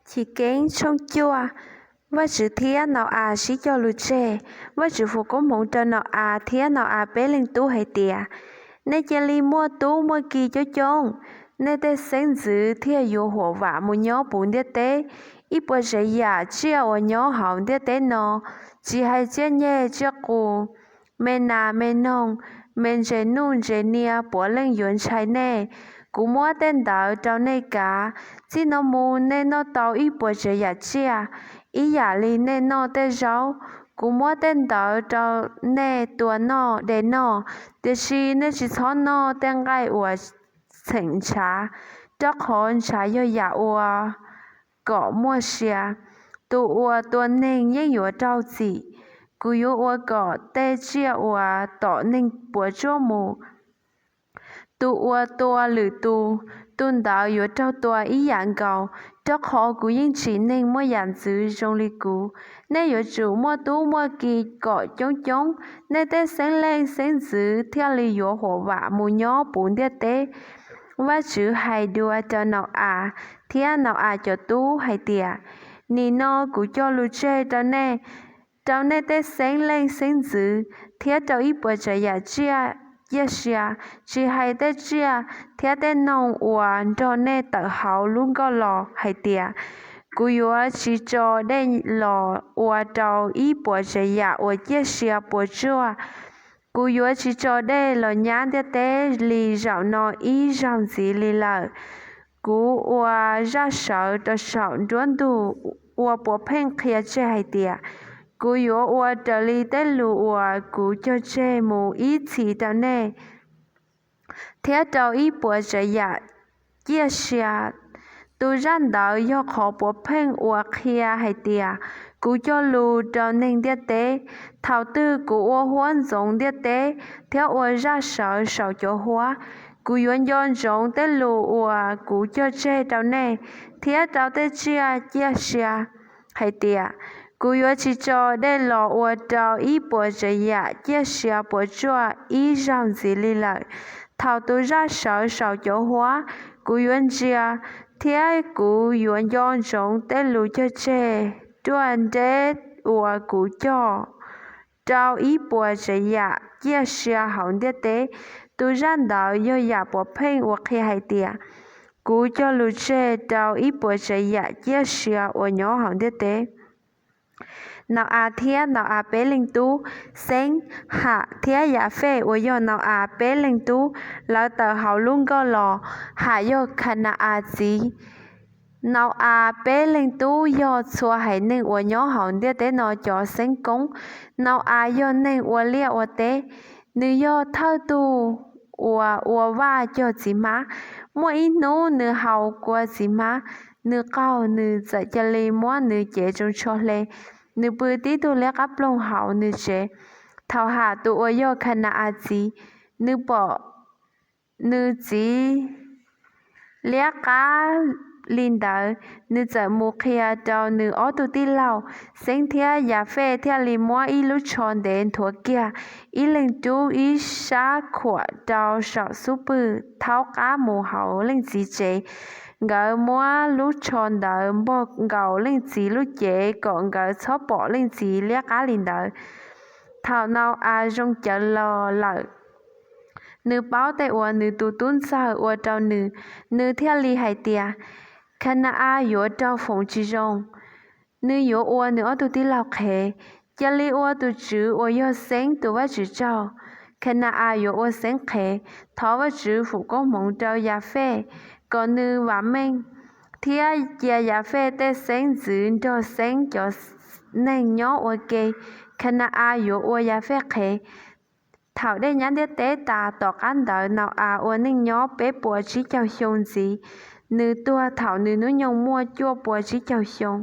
Chiv Keeb tshooj cuaj. Vajtswv thiab Nau-as sib cog lus tseg. Vajtswv foom koob hmoov rau Nau-as thiab Nau-as peb leeg tub hais tias, Nej cia li muaj tub muaj ki coob coob, nej tej xeeb ntxwv thiaj yuav huam vam mus nyob puv ntiaj teb. Ib puas tsav yam tsiaj uas nyob hauv ntiaj teb no, tsis hais tsiaj nyeg tsiaj qus, me nas me noog, me ntses nuj ntses nias puav leej yuav ntshai nej. Kuv muab tej ntawd rau nej kav. Txij no mus nej noj tau ib puas tsav yam tsiaj, ib yam li nej noj tej zaub. Kuv muab tej ntawd rau nej tua noj de noj, tiam sis nej tsis txhob noj tej nqaij uas txheem ntshav, rau qhov ntshav yog yam uas kom muaj sia. Tus uas tua neeg yeej yuav raug txim. Kuv yuav ua kom tej tsiaj uas tom neeg puas tsuaj mus, tus uas tua lwm tus, tus ntawd yuav raug tua ib yam nkaus, rau qhov kuv yeej tsim neeg muaj yam ntxwv zoo li kuv. Nej yuav tsum muaj tub muaj ki kom coob coob, nej tej xeeb leej xeeb ntxwv thiaj li yuav huam vam mus nyob puv ntiaj teb. Vajtswv hais dua rau Nau-as thiab Nau-as cov tub hais tias, Nim no kuv cog lus tseg rau nej, rau nej tej xeeb leej xeeb ntxwv, thiab rau ib puas tsav yam tsiaj ciaj sia, tsis hais tej tsiaj thiab tej noog uas nrog nej tawm hauv lub nkoj los hais tias, Kuv yuav tsis tso dej los ua rau ib puas tsav yam uas ciaj sia puas tsuaj. Kuv yuav tsis tso dej los nyab ntiaj teb li zaum no ib zaug ntxiv li lawm. Kuv ua zaj sawv rau saum nruab ntug uas puav pheej qhia tseg hais tias, Kuv yuav ua raws li tej lus uas kuv cog tseg mus ib txhis rau nej, thiab rau ib puas tsav yam ciaj sia. Tus zaj ntawd yog qhov puav pheej uas qhia hais tias, kuv cog lus rau neeg ntiaj teb. Thaum twg kuv ua huab ntxoov ntiaj teb thiab ua zaj sawv saum cov huab, kuv yuav nco ntsoov tej lus uas kuv cog tseg rau nej, thiab rau tej tsiaj ciaj sia hais tias, Kuv yuav tsis tso dej los ua rau ib puas tsav yam ciaj sia puas tsuaj ib zaug ntxiv li lawm. Thaum tus zaj sawv saum cov huab, kuv yuav ntsia, thiab kuv yuav nco ntsoov tej lus cog tseg ruaj nreb uas kuv cog rau ib puas tsav yam ciaj sia hauv ntiaj teb. Tus zaj ntawd yog yam puav pheej uas qhia hais tias, kuv cog lus tseg rau ib puas tsav yam ciaj sia uas nyob hauv ntiaj teb. Nau-as thiab Nau-as peb leeg tub. Xeeb, Ham thiab Yafej uas yog Nau-as peb leeg tub, lawv tawm hauv lub nkoj los. Ham yog Khana-as txiv. Nau-as peb leeg tub yog txhua haiv neeg uas nyob hauv ntiaj teb no cov xeeb koob. Nau-as yog neeg ua liaj ua teb, nws yog thawj tug uas ua vaj cog txiv hmab. Muaj ib hnub nws haus kua txiv hmab, nws qaug, nws txawm cia li muab nws cev tsoos tsho hle, nws pw tib tug liab qab ploog hauv nws tsev. Thaum Ham tus uas yog Khana-as txiv, nws pom nws txiv liab qab li ntawd, nws txawm mus qhia rau nws ob tug tij laug. Xeeb thiab Yafej thiaj li muab ib lub tsho ntev nthuav kiag, ib leeg rub ib sab khuam rau saum xub pwg thaub qab mus hauv leej txiv tsev. Nkawd muab lub tsho ntawd npog nkaus leej txiv lub cev kom nkawd txhob pom leej txiv liab qab li ntawd. Thaum Nau-as zoo cawv los lawm, nws paub tej uas nws tus tub ntxawg ua rau nws, nws thiaj li hais tias, Khana-as yuav raug foom tsis zoo, nws yuav ua nws ob tug tij laug qhev. Cia li ua tus TSWV uas yog Xeeb tus Vajtswv tsaug, Khana-as yuav ua Xeeb qhev. Thov Vajtswv foom koob hmoov rau Yafej kom nws vam meej, thiab cia Yafej tej xeeb ntxwv nrog Xeeb cov neeg nyob ua ke. Khana-as yuav ua Yafej qhev. Thaum dej nyab ntiaj teb tas, tom qab ntawd Nau-as ua neej nyob peb puas tsib caug xyoo ntxiv. Nws tuag thaum nws hnub nyoog muaj cuaj puas tsib caug xyoo.